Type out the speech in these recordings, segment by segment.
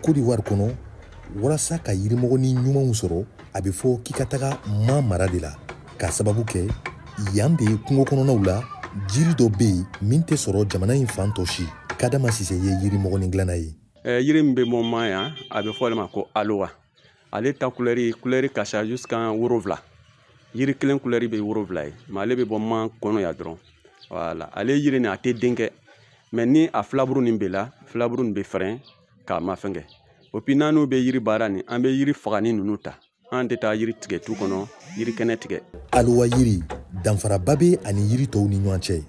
Côte d'Ivoire kɔnɔ, walasa ka yirimɔgɔnin ɲumanw sɔrɔ, a bɛ fɔ k'i ka taga Man mara de la, k'a sababu kɛ yan de ye kungo kɔnɔnaw la jiri dɔ bɛ yen min tɛ sɔrɔ jamana in fan tɔ si. Kadama Sise ye yirimɔgɔnin dilanna ye. Yiri min bɛ bɔ Man yan, a bɛ fɔ ale ma ko alowa. Ale ta couleur ka ca jusqu'à 7. Yiri kelen couleur bɛ 7 ye, mais ale bɛ bɔ Man kɔnɔ yan dɔrɔn. Voilà, ale yiri nin a tɛ den kɛ, mais ni a filaburu nin bɛ la, filaburu nin bɛ fɛrɛn k'a ma fɛn kɛ. Et puis n'an n'u bɛ yiri baara nin, an bɛ yiri fagani ninnu ta. An tɛ taa yiri tigɛ tu kɔnɔ, yiri kɛnɛ tigɛ. Alowa yiri, danfaraba bɛ ani yiri tɔw ni ɲɔgɔn cɛ.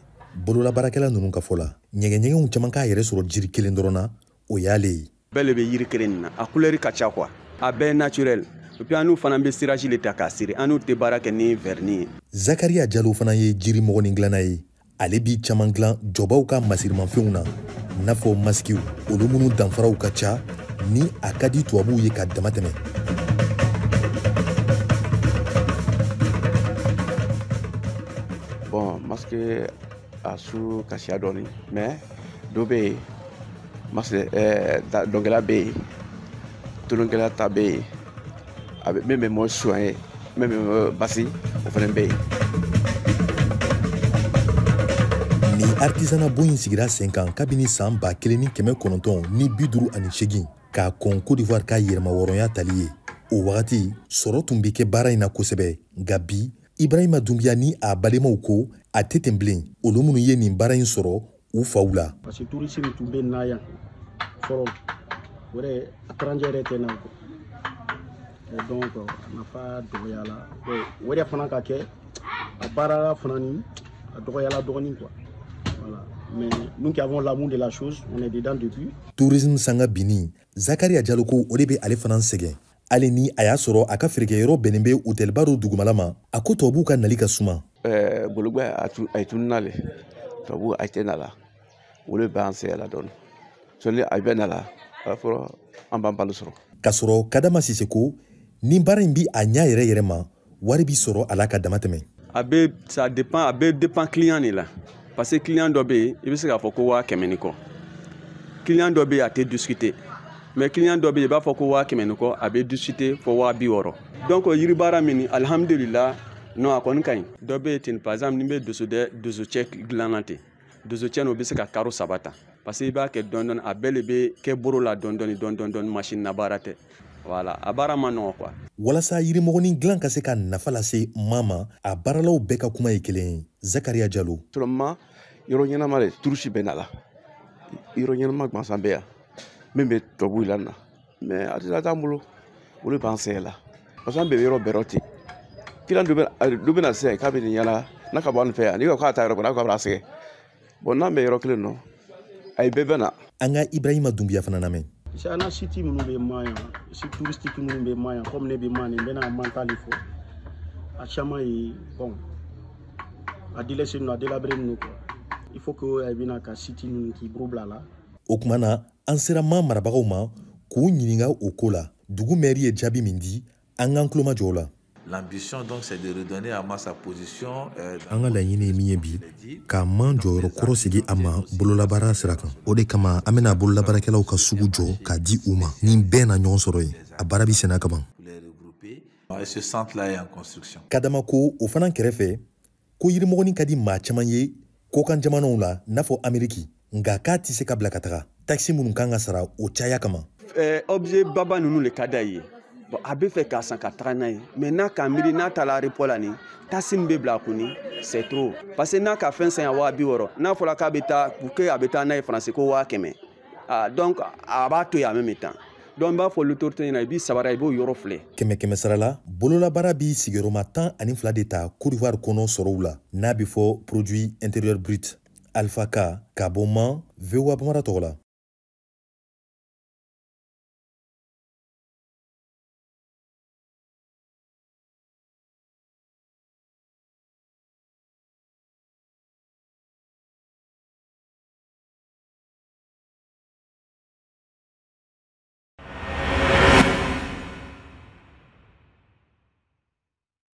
Bololabaarakɛla ninnu ka fɔ la, ɲɛgɛɲɛgɛnw caman k'a yɛrɛ sɔrɔ jiri kelen dɔrɔn na, o y'ale ye. Bɛɛ le bɛ yiri kelen nin na, a couleur ka ca quoi. A bɛɛ naturel. Et puis an n'u fana bɛ cirage le ta k'a siri, an n'u tɛ baara kɛ ni vernis ye. Zakaria Jalo fana ye jirimɔgɔnin dilanna ye. Ale bi caman dilan jɔbaw ka masirimafɛnw na, n'a fɔ masikiw, olu minnu danfaraw ka ca ni a ka di tubabuw ye ka dama tɛmɛ. Bon, masque a su ka siya dɔɔni, mais dɔ bɛ yen, masque dɔnkɛla bɛ yen, tolonkɛla ta bɛ yen, a bɛ min bɛ mɔgɔ soigner, min bɛ mɔgɔ basi, o fana bɛ yen. Nin artisanat bon in sigira sen kan kabini san 1958 k'a kɔn Côte d'Ivoire ka yɛrɛmahɔrɔnya tali ye. O wagati sɔrɔ tun bɛ kɛ baara in na kosɛbɛ, nka bi Ibrahima Doumbia ni a balimaw ko a tɛ ten bilen, olu minnu ye nin baara in sɔrɔ u faw la. Parce que touriste min tun bɛ na yan fɔlɔ, o yɛrɛ étranger yɛrɛ tɛ na quoi. Donc a nafa dɔgɔyala. Bon, o yɛrɛ fana ka kɛ a baara fana ni a dɔgɔyala dɔɔnin quoi. Voilà. Mais nous qui avons l'amour de la chose, on est dedans depuis. Tourisme sanga binni, Zakaria Jalo ko o de bɛ ale fana sɛgɛn. Hali ni a y'a sɔrɔ a ka feerekɛyɔrɔ bɛnnen bɛ hôtelba dɔ dugumala ma, a ko tubabuw ka nali ka suma. Gologba a ye tununa le, tubabu a tɛ na la, o de b'an sɛgɛn la dɔɔni. Sɔni a bɛ na la, a fɔlɔ an b'an balo sɔrɔ. K'a sɔrɔ Kadama Sise ko ni baara in bi a ɲɛ yɛrɛ yɛrɛ ma, wari bi sɔrɔ a la ka dama tɛmɛ. A bɛ, ça dépend, a bɛ dépend client de la. Parce que client dɔ bɛ yen, i bɛ se k'a fɔ ko 100 000 ni kɔ. Client dɔ bɛ yen, a tɛ discuter. Mais client dɔ bɛ yen, i b'a fɔ ko 100 000 ni kɔ, a bɛ discuter fo 60 000. Donc yiri baara min, alhamdulillah, non, a kɔni ka ɲi. Dɔ bɛ yen ten, par exemple, ni bɛ dosocɛ dilanna ten, dosocɛ nin o bɛ se ka karo 3 ta. Parce que i b'a kɛ dɔɔni dɔɔni, a bɛɛ de bɛ kɛ boro la dɔɔni dɔɔni dɔɔni dɔɔni, machine na baara tɛ. Voilà, a baara ma nɔgɔ quoi. Walasa yirimɔgɔnin dilan ka se ka nafa lase maa ma, a baaralaw bɛɛ ka kuma ye kelen ye. Zakaria Jalo. Seulement yɔrɔ ɲɛnama de touriste bɛ na la. Yɔrɔ ɲɛnama gansan bɛ yan min bɛ tubabuw la na, mais a tɛ t'an bolo, olu b'an sɛgɛn la. Parce que an bɛɛ bɛ yɔrɔ bɛɛ rɔ ten. Client dɔ bɛ na sisan k'a bɛ nin yala n'a ka bɔ an fɛ yan, n'i ko k'a taa yɔrɔ kɔnɔ, a ko k'a b'a sɛgɛn. Bon, n'an bɛ yɔrɔ kelen nɔ, ayi bɛɛ bɛ na. An ka Ibrahima Doumbia fana lamɛn. An ka site minnu bɛ Man yan, site touristique minnu bɛ Man yan, comme ne bɛ Man nin, n bɛna Man ta de fɔ. A caman ye, bon, a délaissé ninnu, a délabré ninnu quoi. Il faut que a bɛna ka site ninnu k'i bolo bila a la. O tuma na, an sera Man marabagaw ma k'u ɲininka o ko la. Dugu mɛri ye jaabi min di, an k'an tulo majɔ o la. L'ambition, donc, c'est de redonner à Ma sa position. An ka laɲini ye min ye bi, ka Man jɔyɔrɔ kɔrɔ segi a ma bololabaara sira kan. O de kama an bɛna bololabaarakɛlaw ka sugu jɔ k'a di u ma, ni bɛɛ na ɲɔgɔn sɔrɔ yen. A baara bi senna kaban. Et ce centre-là est en construction. Kadama ko o fana kɛrɛfɛ ko yirimɔgɔnin ka di maa caman ye kɔkan jamanaw la, n'a fɔ Ameriki, nka k'a tɛ se ka bila ka taga taxe minnu kan ka sara o caya kama. Objet baba ninnu le ka d'a ye. Bon, a bɛ fɛ k'a san ka taga n'a ye, mais n'a ka miiri n'a taara aéroport la nin taxe min bɛ bila a kun ni, c'est trop. Parce que n'a ka fɛn san yan 60 000, n'a fɔra k'a bɛ taa pour que a bɛ taa n'a ye Faransi ko 100 000, ah, donc a b'a to yen en même temps. Donc n b'a fɔ l'autorité ɲɛna, i b'i sabara, i b'o yɔrɔ filɛ. Kɛmɛ kɛmɛ sara la, bololabaara bi sigiyɔrɔma 12 de ta Côte d'Ivoire kɔnɔ sɔrɔw la, n'a bɛ fɔ produit intérieur brut. Alpha Ka, ka bɔ Man, VOA Bambara tɔgɔ la.